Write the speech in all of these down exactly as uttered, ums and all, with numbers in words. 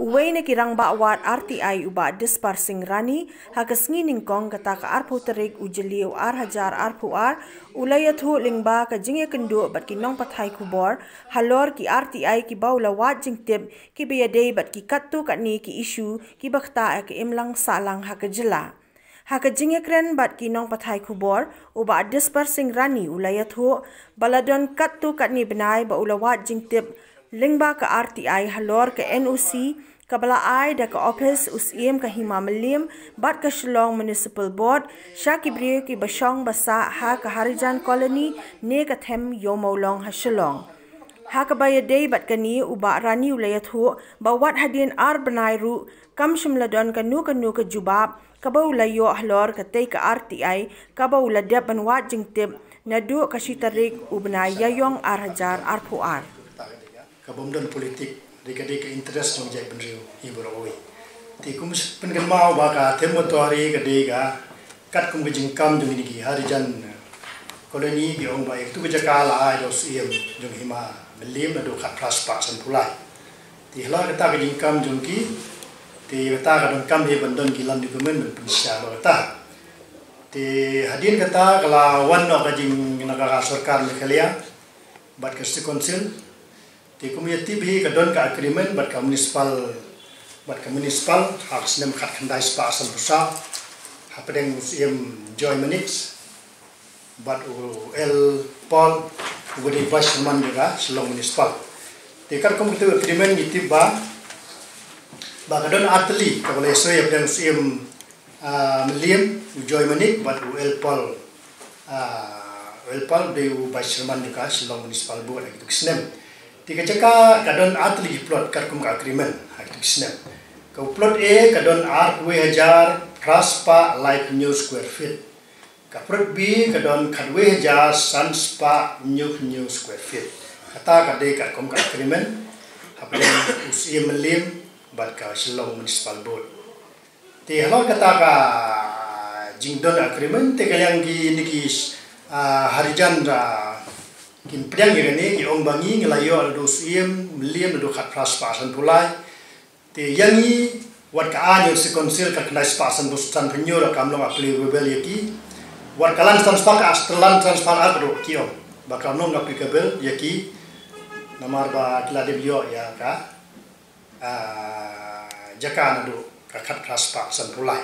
Uwei na ki rangbah wad R T I u Bah Dispar Singh Rani, ha ka sngi nyngkong kata ka arphew tarik u Jylliew ar hajar arphew ar, u la ïathuh lyngba ka jingïakynduh bad ki nongpathai khubor halor ki R T I kiba u la wad jingtip kiba ïadei bad ki katto katne ki issue kiba ktah ïa ka imlang sahlang ha ka jylla. Ha ka jingïakren bad ki nongpathai khubor, u Bah Dispar Singh Rani u la ïathuh ba la don katto katne bnai ba u la wad jingtip lyngba ka R T I halor ka N O C kaba la ai da ka ophis u Syiem ka Hima Mylliem bad ka Shillong Municipal Board sha ki briew kiba shong ba sah ha ka Harijan Colony ne ka them Ïew Mawlong ha Shillong. Ha kaba ïadei bad kane, u Bah Rani u la ïathuh ba wat hadien ar bnai ruh kam shym la don kano kano ka jubab kaba u la ïoh halor katei ka R T I kaba u la dep ban wad jingtip naduh ka shi tarik u bnai Ïaïong ar hajar arphew ar. Ka bym don politik, dei ka dei ka interest jong jaitbynriew hi baroh kawei. Te kum pynkynmaw ba ka Them Mawtawari ka dei ka katkum ka jingkam jong kine ki Harijan Colony, ki ong ba ïa katu ka jaka la ai da u Syiem jong Hima Mylliem naduh khatphra spah sanphew lai. Te halor kata ka jingkam jong ki, te kata ka donkam hi ban don ki land document ban pynshai halor kata. Te hadien kata ka la wan noh ka jing na ka sorkar Meghalaya bad ka City Council. Te kum ïatip hi ka don ka agreement bad ka municipal, bad ka municipal ha ka snem khatkhyndai spah sanphew saw hapdeng u Syiem Joy Manik bad u L Paul uba dei Vice Chairman jong ka Shillong Municipal. Te katkum katu ka agreement ngi tip ba, ba ka don artylli kaba la ïasoh hapdeng u Syiem, ah, Mylliem, u Joy Manik bad u L Paul, ah, u L Paul dei u Vice Chairman jong ka Shillong Municipal Board ha kitu ki snem. Te ka jaka ka don artylli ki plot katkum ka agreement ha kitu ki snem. Ka plot A ka don arphew hajar phra spah laiphew hynñiew square feet. Ka plot B ka don khatwei hajar san spah hynñiew hynñiew square feet. Kata ka dei katkum ka agreement hapdeng u Syiem Mylliem bad ka Shillong Municipal Board. Te halor kata ka jingdon agreement te ka liang kine ki, ah, Harijan, ah, kin pdiang ïa kane, ki ong ba ngi ngi la ïoh naduh u Syiem Mylliem naduh khatphra spah sanphew lai. Te ïa ngi wat ka aiñ jong ka City Council khatkhyndai spah sanphew, sanphew hynñiew ruh kam long applicable ïa ki. Wat ka land transfer ka, Land Transfer Act ruh ki ong ba kam long applicable ïa ki. Namar ba ki la dep ïoh ïa ka, ah, jaka naduh ka khatphra spah sanphew lai.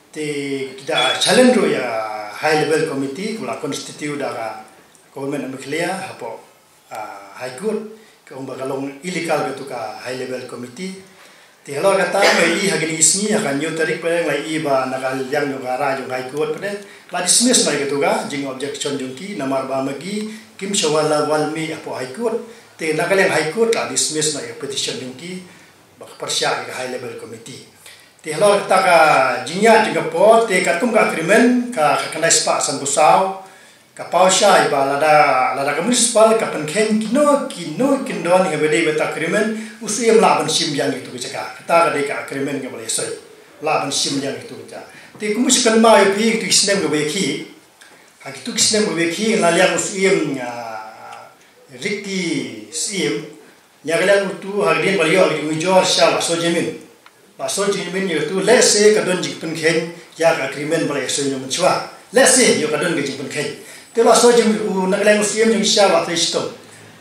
Te ki da challenge ruh ïa High Level Committee kaba la constitute da ka Government of Meghalaya hapoh, ah, High Court, ka ong ba ka long illegal katu ka High Level Committee. Te halor kata nga ïohi ha kine ki sngi ha ka hynñiew tarik pat nga ïohi ba na ka liang jong ka rai jong High Court pat la dismiss noh ïa katu ka jing objection jong ki namar ba ma ki kim shu wan la wan mih hapoh High Court. Te na ka liang High Court la dismiss noh ïa ka petition jong ki ba ka pyrshah ïa ka High Level Committee. Te halor kata ka jingïaid jong ka por te katkum ka agreement ka, ka khatkhyndai spah sanphew saw ka paw shai ba lada, lada ka municipal ka pynkheiñ kino kino ki kyndon kiba dei bad ka agreement, u Syiem u lah ban shim biang ïa kitu ki jaka. Kata ka dei ka agreement kaba la ïasoh. U lah ban shim biang ïa kitu ki jaka. Te kum shu kynmaw ïa phi kitu ki snem kiba ïakhih, ha kitu ki snem kiba ïakhih na liang u Syiem, ah, Ricky Syiem, ïa ka liang utu ha ka dien ba la ïoh ka jingujor sha Bah Soe Jammine. Bah Soe Jammine ïa utu lehse ka don jingpynkheiñ ïa ka agreement ba la ïasoh mynshuwa. Lehse ïoh ka don ka jingpynkheiñ. Te Bah Soe Jammine u na ka liang u Syiem jong ngi sha Bah Trei Shitom,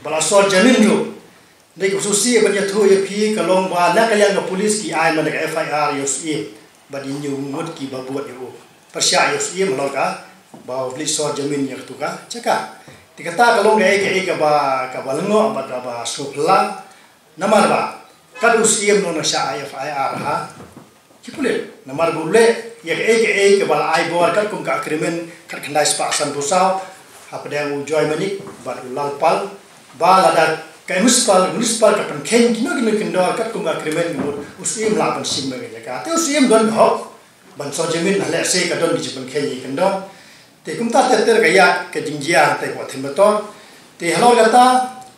Bah Soe Jammine ruh. Dei ka sngewsih ban ïathuh ïa phi ka long ba na ka liang ka police ki ai man ka F I R ïa u Syiem. Bad ïa u ngut kiba bud ïa u. Pyrshah ïa u Syiem halor kaba u leit sor jamin ïa katu ka jaka. Te kata ka long kaei kaei kaba, kaba lyngngoh bad kaba sngewphylla. Namar ba kat u Syiem u nang shah ai F I R ha ki pulit. Namar ba u leh ïa kaei kaei kaba la ai bor katkum ka agreement khatkhyndai spah sanphew saw hapdeng u Joy Manik bad u Lal Pal. Ba lada ka municipal, municipal ka pynkheiñ kino kino ki kyndon katkum ka agreement, u Syiem u lah ban shim ïa ka jaka. Te u Syiem u don ka hok ban sor jamin, lehse ka don ka jingpynkheiñ ïa ki kyndon. Te kumta ter ter ka ïaid ka jingjia hangtei hapoh Them Metor. Te halor kata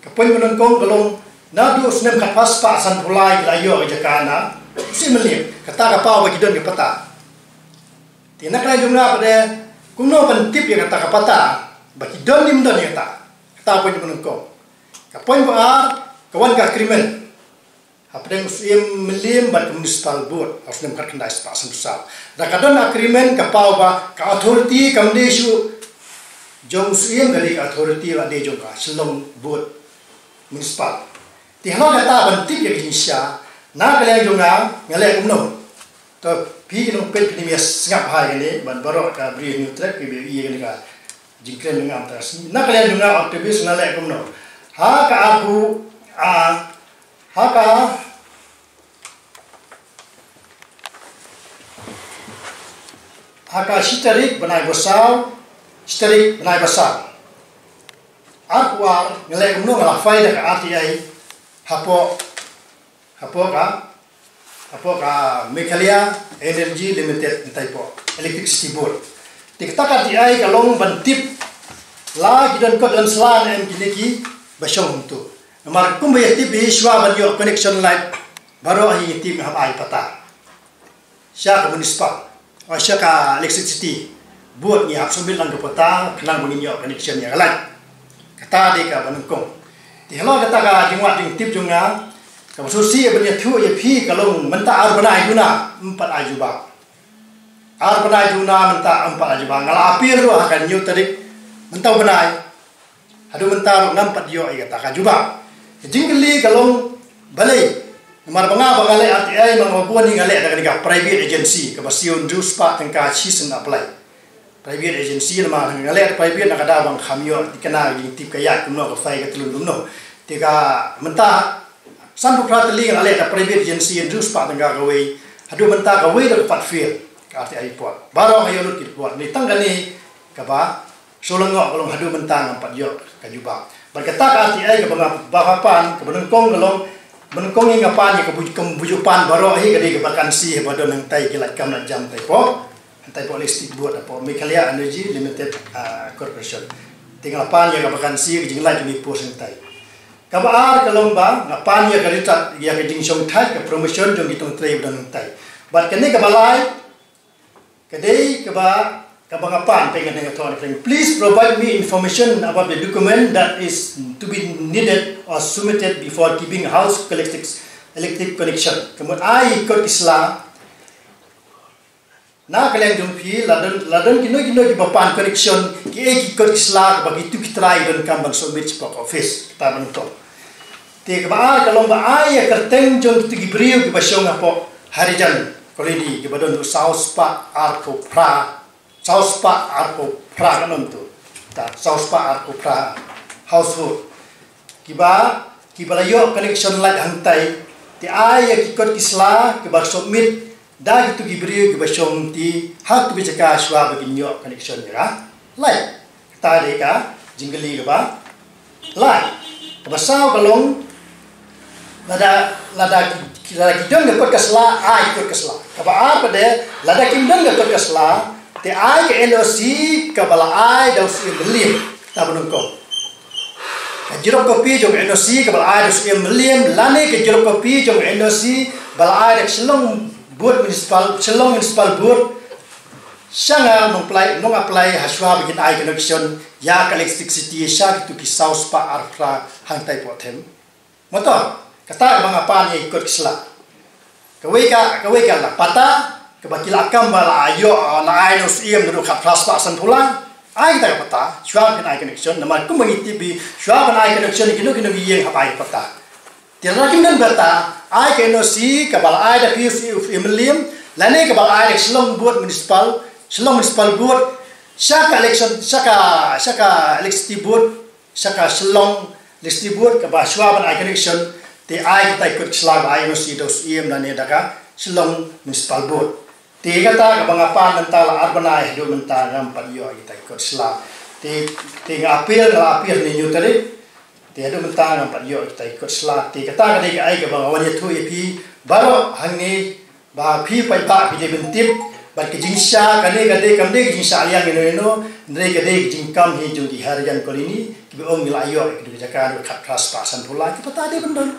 ka point ba nyngkong ka long naduh u snem khatphra spah sanphew lai ki la ïoh ka jaka na u Syiem Mylliem. Kata ka paw ba ki don ka patta. Te na ka liang jong nga pat de kumno ban tip ïa kata ka patta ba ki don ne ym don ïa kata. Kata point ba nyngkong. Ka point ba ar, Ka wan ka agreement hapdeng u Syiem Mylliem bad ka Municipal Board ha u snem khatkhyndai spah sanphew saw. Da ka don agreement ka paw ba ka authority kam dei shuh jong u Syiem, ka dei ka authority la dei jong ka Shillong Board Municipal. Te halor kata ban tip ïa ka jingshisha, na ka liang jong nga nga leh kumno? To phi ki nongpeit phi nym ïa sngap bha ïa kane, ban baroh ka briew Hynñiewtrep kiba ïohi ïa kane ka jingkren jong nga mynta ka sngi. Na ka liang jong nga activist nga leh kumno? Ha ka arphew, ah, ha ka, ha ka shi tarik bnai ba saw, shi tarik bnai ba saw, arphew ar, nga leh kumno? Nga la file da ka R T I hapoh, hapoh ka, hapoh ka Meghalaya Energy Limited, nangta hapoh Electricity Board. Te kata ka R T I ka long ban tip la ki don kot don sla ne em kine kiba shong hangto. Namar kumba ïa tip hi, shuwa ban ïoh connection light baroh hi ngi tip ngi hap ai pata sha ka municipal, oh, sha ka Electricity Board, ngi hap submit lang ka pata khnang ba ngin ïoh connection ïa ka light. Kata dei kaba nyngkong. Te halor kata ka jingwad jingtip jong nga, kaba sngewsih ban ïathuh ïa phi ka long mynta ar bnai duna ym pat ai jubab. Ar bnai duna mynta ym pat ai jubab. Nga la appeal ruh ha ka hynñiew tarik mynta u bnai. Haduh mynta ruh ngam pat ïoh ïa kata ka jubab. Ka jingkylli ka long balei? Namar ba nga ba nga leh R T I, ma nga ba bun hi nga leh da kane ka private agency kaba siew hynriew spah tyngka shisien apply. Private agency, namar nga leh private na ka daw ba nga kham ïoh thikna jingtip ka ïaid kumno, ka file ka tlun kumno. Te ka mynta sanphew phra tylli nga leh da private agency, hynriew spah tyngka kawei. Haduh mynta kawei ruh ka pat fail ka R T I report. Baroh nga ïoh lut ki report. Ni tang kane kaba shu lyngngoh ka long haduh mynta ngam pat ïoh ka jubab. Bad kata ka R T I kaba nga ba nga pan, kaba nyngkong ka long, ba nyngkong hi nga pan ïa ka buj-, ka bujuh pan baroh hi ka dei ka vacancy ba don hangtai ki lait kam lait jam tai hapoh, hangtai hapoh Electricity Board, hapoh Meghalaya Energy Limited, ah, Corporation. Te nga pan ïa ka vacancy, ka jinglait jong ki post hangtai. Kaba ar ka long ba nga pan ïa ka ritad, ïa ka jingshongthait, ka promotion jong ki tongtrei ba don hangtai. Bad kane kaba lai, ka dei kaba, kaba nga pan, pynban nga thon pynban. Please provide me information about the document that is to be needed or submitted before giving house electric, electric connection. Ka mut ai kot ki sla na ka liang jong phi, la don, la don kino kino kiba pan connection, kiei ki kot ki sla ba kito ki trai donkam ban submit shapoh ka office, kata ba nyngkong. Te kaba ar ka long ba ai ïa kyrteng jong kito ki briew kiba shong hapoh Harijan Colony kiba don saw spah arphew phra, saw spah arphew phra, ka long to. Ta saw spah arphew phra household kiba, kiba la ïoh connection light hangtai. Te ai ïa ki kot ki sla kiba submit da kito ki briew kiba shong te ha kito ki jaka shuwa ba kin ïoh connection ïa ka light. Kata dei ka jingkylli kaba lai. Kaba saw ka long, lada, lada ki, lada ki don ka kot ka sla, ai kot ka sla. Kaba ar pat de, lada kim don ka kot ka sla, te ai ka N O C kaba la ai da u Syiem Mylliem, kata ba nyngkong. Ka xerox copy jong ka N O C kaba la ai da u Syiem Mylliem, lane ka xerox copy jong ka N O C ba la ai da ka Shillong Board Municipal, Shillong Municipal Board, sha nga nong apply, nong apply ha shuwa ba kin ai connection ïa ka electricity sha kito ki saw spah arphew phra hangtai hapoh them. Mo to, kata kaba nga pan ïa ki kot ki sla. Kawei ka, kawei ka la pata, kaba ki la kam ba la ïoh, la ai na u Syiem naduh khatphra spah sanphew lai. Ai kita ka pata, shuwa ban ai connection, namar kumba ngi tip hi, shuwa ban ai connection, kino kino ki ïing hap ai pata. Te lada kim don pata, ai ka N O C kaba la ai da phi u Syiem Mylliem, lane kaba la ai da Shillong Board Municipal, Shillong Municipal Board, sha ka election, sha ka, sha ka Electricity Board, sha ka Shillong Electricity Board, kaba shuwa ban ai connection, te ai kita ki kot ki sla ba ai N O C da u Syiem lane da ka Shillong Municipal Board. Te kata kaba nga pan mynta la ar bnai haduh mynta ngam pat ïoh kita ki kot ki sla. Te, te nga appeal, nga la appeal ha hynñiew tarik. Te haduh mynta ngam pat ïoh kita ki kot ki sla. Te kata ka dei kaei kaba nga wan ïathuh ïa phi baroh hangne, ba phi paidbah phi dei ban tip, bad ka jingshisha kane ka dei, kam dei ka jingshisha liang ïano ïano, hynrei ka dei ka jingkam hi jong ki Harijan Colony, kiba ong ngi la ïoh ïa kito ki jaka naduh khatphra spah sanphew lai, ki pata dei ban don.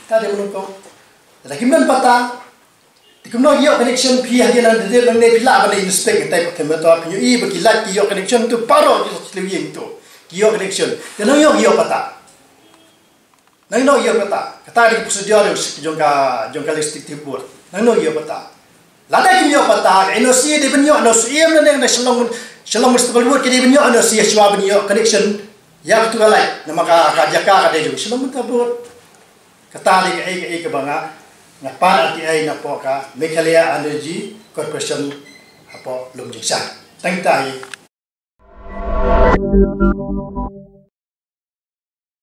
Pata dei ban don ko. Lada kim don pata, te kumno ïoh connection phi hadien nang dei nang ne phi lah ban inspect, tai pat them to phi ïohi ba ki light ki ïoh connection to, baroh ki ïoh connection. Te nang ïoh, ïoh pata. Nangno ïoh patta? Kata dei ka procedure jong ka, jong ka Legislative Board. Nangno ïoh patta? Lada kim ïoh patta, ka N O C dei ban ïoh, na Syiem ne na Shillong, Shillong Municipal Board ki dei ban ïoh N O C shuwa ban ïoh connection ïa katu ka light. Namar ka, ka jaka ka dei jong Shillong Municipal Board. Kata dei kaei kaei kaba nga, nga pan R T I napoh ka Meghalaya Energy Corporation hapoh Lumjingshang. Tang kata hi.